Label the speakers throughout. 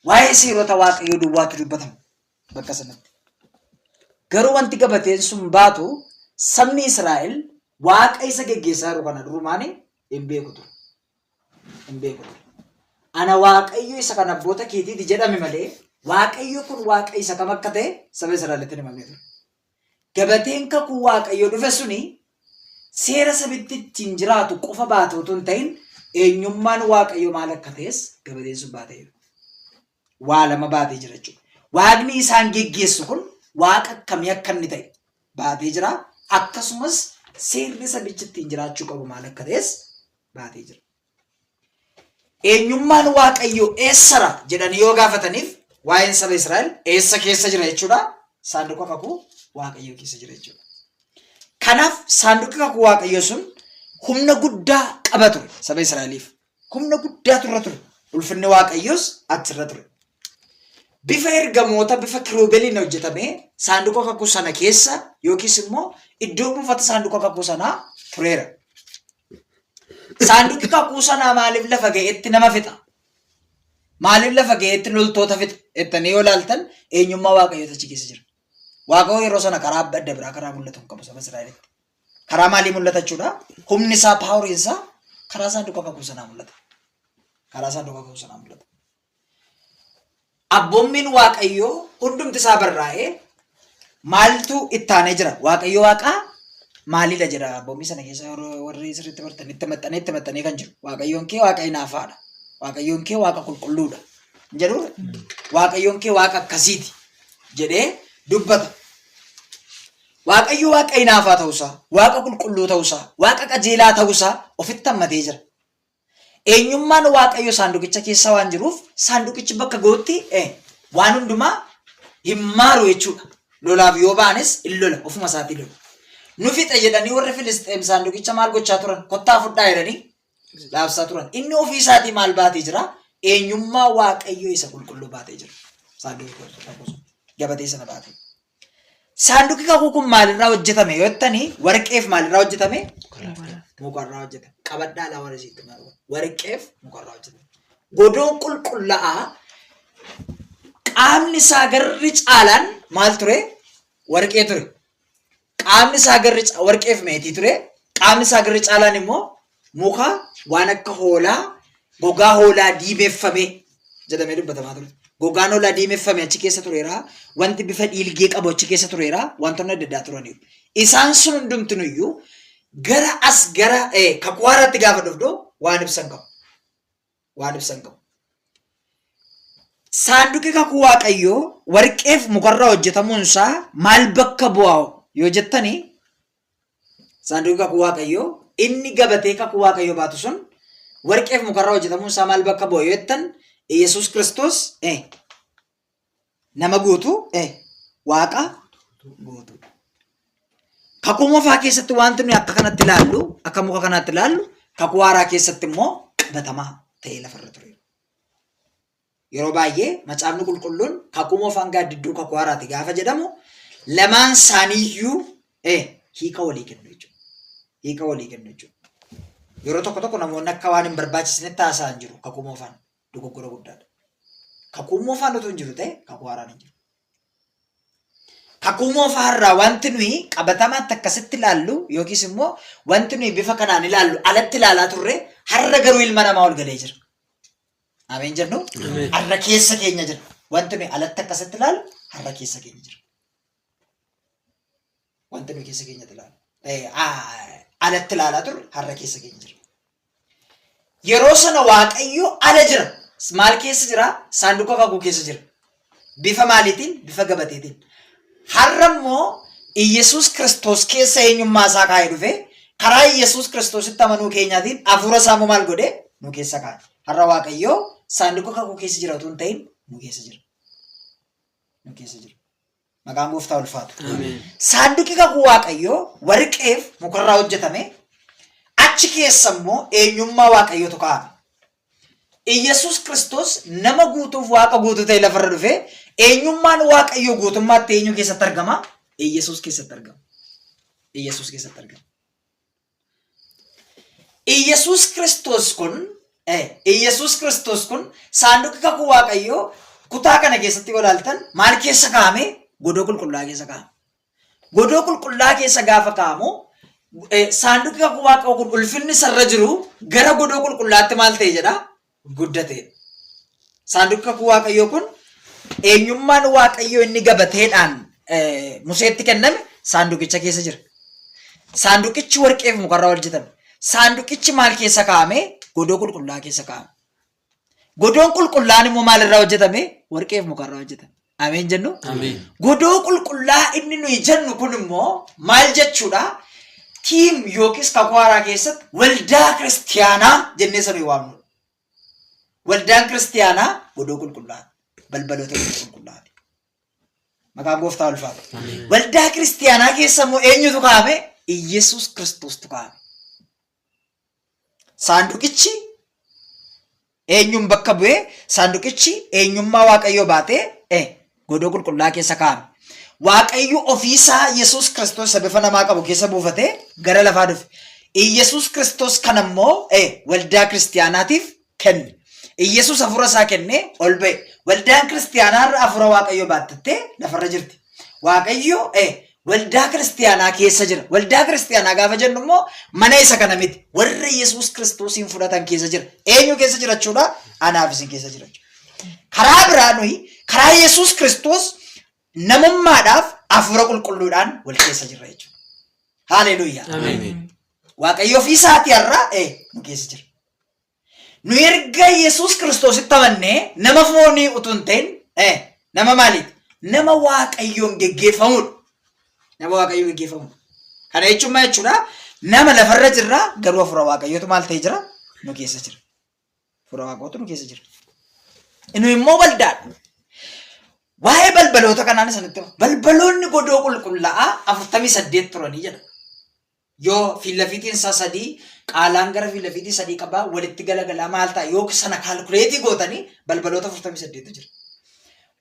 Speaker 1: Waa'ee seerota Waaqayyoo duwwaatu dubbatama bakka sanatti. Garuu wanti gabateen sun baatu sabni Israa'el Waaqa isa geggeessaa jiru kana durumaan hin beeku ture. Hin beeku ture. Ana Waaqayyo isa kan abboota keetiiti jedhame malee Waaqayyo kun Waaqa isa kam akka ta'e saba Israa'elitti hin himamne ture. Gabateen kakuu Waaqayyo dhufe suni seera sabitti ittiin jiraatu qofa baate utuu hin ta'in eenyummaan Waaqayyo maal akka ta'es gabateen sun baatee jira. Waa lama baatee jira jechuudha. Waaqni isaan geggeessu kun waaqa akkamii akka inni ta'e baatee jira. Akkasumas seerri sabichi ittiin jiraachuu qabu maal akka ta'es baatee jira. Eenyummaan Waaqayyoo eessara jedhanii yoo gaafataniif waa'een saba Israa'el eessa keessa jira jechuudha? Saanduqa kakuu Waaqayyoo keessa jira jechuudha. Kanaaf saanduqi kakuu Waaqayyoo sun humna guddaa qaba ture saba Israa'eliif. Humna guddaatu irra ture. Ulfinni Waaqayyoos achirra ture. Bifa ergamoota bifa kiruubeliin hojjetamee saanduqa kakuu sana keessa yookiis immoo iddoo buufata saanduqa kakuu sanaa tureera. Saanduqi kakuu sanaa maaliif lafa ga'etti nama fixa? Maaliif lafa ga'etti loltoota fixa? Jettanii yoo ilaaltan eenyummaa Waaqayyootu achi keessa jira. Waaqayyo yeroo sana karaa adda biraa karaa mul'atu hin qabu saba Israa'elitti. Karaa maalii mul'ata jechuudha? Humni isaa paawuriin isaa karaa saanduqa kakuu sanaa mul'ata. Karaa saanduqa kakuu sanaa mul'ata. Abboommiin Waaqayyoo hundumti isaa barraa'ee maaltu itti aanee jira? Waaqayyo Waaqaa maalidha jedha abboommii sana keessa yeroo warri sirriitti bartan itti maxxanee itti maxxanee kan jiru. Waaqayyoon kee Waaqa hinaafaadha. Waaqayyoon kee Waaqa qulqulluudha. Hin jedhuu? Waaqayyoon kee Waaqa akkasiiti jedhee dubbata. Waaqayyo Waaqa hinaafaa ta'uusaa, Waaqa qulqulluu ta'uusaa, Waaqa qajeelaa ta'uusaa ofitti hammatee jira. Eenyummaan Waaqayyo saanduqicha keessa waan jiruuf saanduqichi bakka ga'utti waan hundumaa hin maaru jechuudha. Lolaaf yoo ba'anis hin lola ofuma isaatii lola. Nu fixa jedhanii warri Filisxeem saanduqicha maal gochaa turan? Kottaa fudhaa jedhanii dhaabsaa turan. Inni ofii isaatii maal baatee jira? Eenyummaa Waaqayyo isa qulqulluu baatee jira. Saanduqa gabatee sana baatee. Saanduqi kakuu kun maalirraa hojjetame yoo jettanii warqeef maalirraa hojjetame? Mukarraa hojjetame. Qabadhaa laa warra isiitti maal warqeef mukarraa hojjetame. Godoon qulqullaa'aa qaamni isaa garri caalaan maal ture? Warqee ture. Qaamni isaa garri warqeef meetii ture. Qaamni isaa garri caalaan immoo muka waan akka hoolaa gogaa hoolaa diimeffame jedhamee dubbatamaa ture. Gogaan hoolaa diimeffame achi keessa tureera. Wanti bifa dhiilgee qabu achi keessa tureera. Wantoonni adda addaa turaniiru. Isaan sun hundumtinuyyuu gara as gara kakuu haaraatti gaafa dhufnu waan ibsan qabu. Waan ibsan qabu. Saanduqi kakuu Waaqayyoo warqeef mukarraa hojjetamuun isaa maal bakka bu'aa yoo jettanii saanduqi kakuu Waaqayyoo inni gabatee kakuu Waaqayyoo baatu sun warqeef mukarraa hojjetamuun isaa maal bakka bu'a yoo jettan Yesuus Kiristoos nama guutuu Waaqa guutuu. Kakuu moofaa keessatti wanti nuyi akka kanatti ilaallu akka muka kanaatti ilaallu kakuu haaraa keessatti immoo qabatamaa ta'ee lafarra ture. Yeroo baay'ee macaafni qulqulluun kakuu moofaan gaaddidduu kakuu haaraati gaafa jedhamu lamaan isaaniiyyuu hiika walii kennu jechuudha. Hiika walii kennu jechuudha. Yeroo tokko tokko namoonni akka waan hin barbaachisnetti haasa'an jiru kakuu moofaan dogoggora guddaadha. Kakuu moofaan utuu hin jiru ta'e kakuu haaraan hin jiru. Kakuu moofaa irraa wanti nuyi qabatamaatti akkasitti ilaallu yookiis immoo wanti nuyi bifa kanaan ilaallu alatti ilaalaa turre har'a garuu ilma namaa ol galee jira. Ameen jennu har'a keessa keenya jira. Wanti nuyi alatti akkasitti ilaallu har'a keessa keenya jira. Wanti nuyi keessa keenyatti ilaallu alatti ilaalaa turre har'a keessa keenya jira. Yeroo sana Waaqayyo ala jira. Maal keessa jira? Saanduqa kakuu keessa jira. Bifa maaliitiin? Bifa gabateetiin. Har'a immoo Iyyasuus Kiristoos keessa eenyummaa isaa kaa'ee dhufe karaa Iyyasuus Kiristoositti amanuu keenyaatiin hafuura isaa immoo maal godhe? Nu keessa kaa'e. Har'a Waaqayyo saanduqa kakuu keessa jira utuu hin ta'in nu keessa jira. Nu keessa jira. Maqaan gooftaa ulfaatu. Saanduqi kakuu Waaqayyoo warqeef mukarraa hojjetame achi keessa immoo eenyummaa Waaqayyootu kaa'ame. Iyyasuus Kiristoos nama guutuuf Waaqa guutuu ta'e lafarra dhufe eenyummaan Waaqayyoo guutummaatti eenyu keessatti argama? Iyyasuus keessatti argama. Iyyasuus keessatti argama. Iyyasuus Kiristoos kun Iyyasuus Kiristoos kun saanduqi kakuu Waaqayyoo Kutaa kana keessatti yoo ilaaltan maal keessa kaa'ame? Godoo qulqullaa'aa keessa kaa'ame. Godoo qulqullaa'aa keessa gaafa kaa'amu saanduqi kakuu Waaqayyoo kun ulfinni isarra jiru gara godoo qulqullaa'aatti maal ta'e jedha? Guddate. Saanduqi kakuu Waaqayyoo kun eenyummaan Waaqayyoo inni gabateedhaan Museetti kenname saanduqicha keessa jira. Saanduqichi warqee fi mukarraa hojjetame. Saanduqichi maal keessa kaa'ame? Godoo qulqullaa'aa keessa kaa'ame. Godoon qulqullaa'aan immoo maalirraa hojjetame? Warqee fi mukarraa hojjetame. Ameen jennu?
Speaker 2: Ameen.
Speaker 1: Godoo qulqullaa'aa inni nuyi jennu kun immoo maal jechuudha? Tiim yookiis kakuu haaraa keessatti waldaa kiristiyaanaa jennee isa nuyi waamnudha. Waldaan kiristiyaanaa godoo qulqullaa'aadha. Balbaloota godoo qulqullaa'aati. Maqaan gooftaa ulfaatu. Waldaa kiristiyaanaa keessa immoo eenyutu kaa'ame? Iyyasuus Kiristoostu kaa'ame. Saanduqichi eenyuun bakka bu'ee? Saanduqichi eenyummaa Waaqayyoo baatee godoo qulqullaa'aa keessa kaa'ame. Waaqayyo ofiisaa Yesuus Kiristoos isa bifa namaa qabu keessa buufatee gara lafaa dhufe. Iyyasuus Kiristoos kana immoo waldaa kiristiyaanaatiif kenne. Iyyasuus hafuura isaa kennee ol ba'e. Waldaan kiristiyaanaa har'a hafuura Waaqayyoo baattattee lafarra jirti. Waaqayyo waldaa kiristiyaanaa keessa jira. Waldaa kiristiyaanaa gaafa jennu immoo mana isa kana miti. Warra Yesuus Kiristoosiin fudhatan keessa jira. Eenyu keessa jira jechuudha? Anaaf isin keessa jira jechuudha. Karaa biraa nuyi karaa Yesuus Kiristoos namummaadhaaf hafuura qulqulluudhaan wal keessa jirra jechuudha. Haaleluuyaa.
Speaker 2: Ameen.
Speaker 1: Waaqayyo ofii isaatii har'a nu keessa jira. Nu erga Yesuus Kiristoositti amannee nama foonii utuu hin ta'in nama maaliiti? Nama Waaqayyoon geggeeffamudha. Nama Waaqayyoon geggeeffamudha. Kana jechuun maal jechuudha? Nama lafarra jirra garuu hafuura Waaqayyootu maal ta'ee jira? Nu keessa jira. Hafuura Waaqayyootu nu keessa jira. Nu immoo waldaadha. Waa'ee balbaloota kanaan isinitti hima. Balbaloonni godoo qulqullaa'aa 48 turanii jedha. Yoo fiillafiitiin isaa sadii qaalaan gara fiillafiitii sadii qabaa walitti galagalaa maal ta'a yoo sana kaalkuleetii gootanii balbaloota 48tu jira.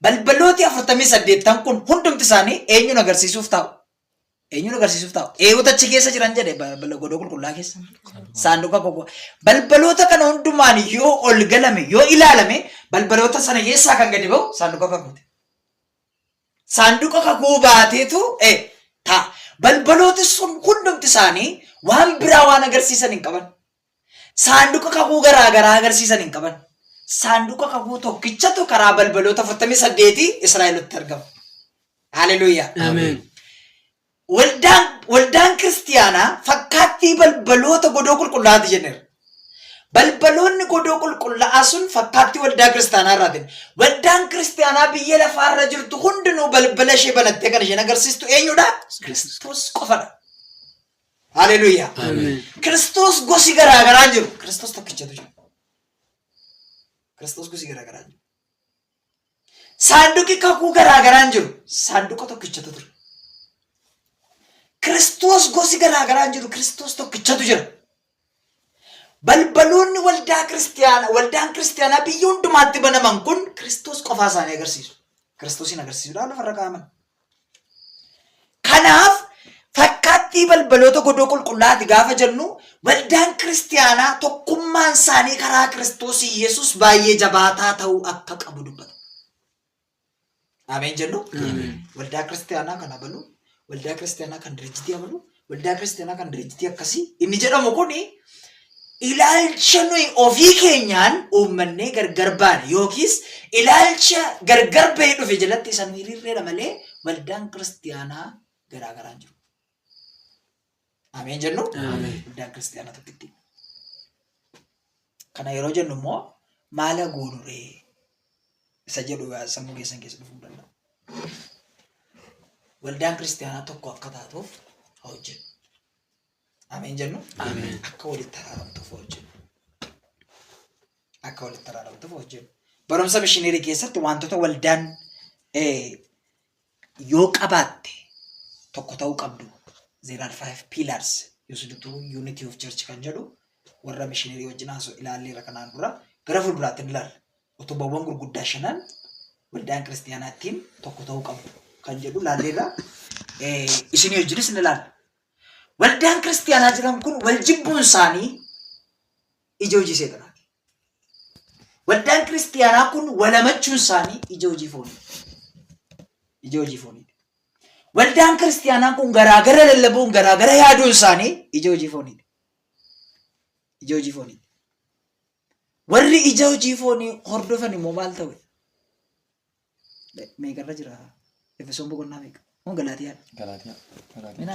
Speaker 1: Balbalooti 48 kun hundumti isaanii eenyuun agarsiisuuf taa'u? Eenyuun agarsiisuuf taa'u? Eewwata achi keessa jiran jedhe balbala godoo qulqullaa keessa. Saanduqa koko. Balbaloota kana hundumaan yoo ol galame yoo ilaalame balbaloota sana keessaa kan gadi ba'u saanduqa kakuuti. Saanduqa kakuu baateetu ta'a. Balbalooti sun hundumti isaanii waan biraa waan agarsiisan hin qaban. Saanduqa kakuu garaa garaa agarsiisan hin qaban. Saanduqa kakuu tokkichatu karaa balbaloota 48 Israa'elotti argama. Haleluuyaa.
Speaker 2: Ameen.
Speaker 1: Waldaan, waldaan kiristiyaanaa fakkaattii balbaloota godoo qulqullaa'aati jenneerra. Balbaloonni godoo qulqullaa'aa sun fakkaattii waldaa kiristaanaa irraa ta'e. Waldaan kiristaanaa biyya lafaarra jirtu hundinuu balbala ishee banattee kan isheen agarsiistu eenyudha? Kiristoos qofadha. Haleluuyaa.
Speaker 2: Ameen.
Speaker 1: Kiristoos gosi garaa garaa hin jiru. Kiristoos tokkichatu jira. Kiristoos gosi garaa garaa hin jiru. Saanduqi kakuu garaa garaa hin jiru. Saanduqa tokkichatu ture. Kiristoos gosi garaa garaa hin jiru. Kiristoos tokkichatu jira. Balbaloonni waldaa kiristiyaana waldaan kiristiyaanaa biyya hundumaatti banaman kun Kiristoos qofaa isaanii agarsiisu. Kiristoosiin agarsiisuudhaaf lafarra kaa'aman. Kanaaf fakkaattii balbaloota godoo qulqullaa'aati gaafa jennu waldaan kiristiyaanaa tokkummaan isaanii karaa Kiristoos Yesuus baay'ee jabaataa ta'uu akka qabu dubbata. Ameen jennu. Waldaa kiristiyaanaa kan abalu, waldaa kiristiyaanaa kan dirjitii abalu, waldaa kiristiyaanaa kan dirjitii akkasii inni jedhamu kuni ilaalcha nuyi ofii keenyaan uummannee gargar baane yookiis ilaalcha gargar bahee dhufe jalatti isa nu hiriirreedha malee waldaan kiristiyaanaa garaa garaan jiru. Ameen jennu? Waldaan kiristiyaanaa tokkitti. Kana yeroo jennu immoo maala goonuree isa jedhu sammuu keessan keessa dhufuu danda'a. Waldaan kiristiyaanaa tokko akka taatuuf haa hojjennu. Ameen jennu?
Speaker 2: Ameen.
Speaker 1: Akka walitti araaramtuuf hojjennu. Akka walitti araaramtuuf hojjennu. Barumsa mishineerii keessatti wantoota waldaan yoo qabaatte tokko ta'uu qabdu. There are five pillars used to unity of church kan jedhu warra mishineerii wajjin haasoo ilaalleerra kanaan dura gara fuulduraatti ni ilaalla. Utubawwan gurguddaa shanan waldaan kiristiyaanaa ittiin tokko ta'uu qabdu kan jedhu ilaalleerra. Isinii wajjinis ni ilaalla. Waldaan kiristiyaanaa jiran kun wal jibbuun isaanii ija hojii seexanaati. Waldaan kiristiyaanaa kun walamachuun isaanii ija hojii foonii. Ija hojii fooniiti. Waldaan kiristiyaanaa kun garaagara lallabuun garaagara yaaduun isaanii ija hojii fooniiti. Ija hojii fooniiti. Warri ija hojii foonii hordofan immoo maal ta'u? Meeqarra jira? Efesoon boqonnaa meeqa? Moo Galaatiyaadha?
Speaker 2: Galaatiyaa. Galaatiyaa.
Speaker 1: Minaa?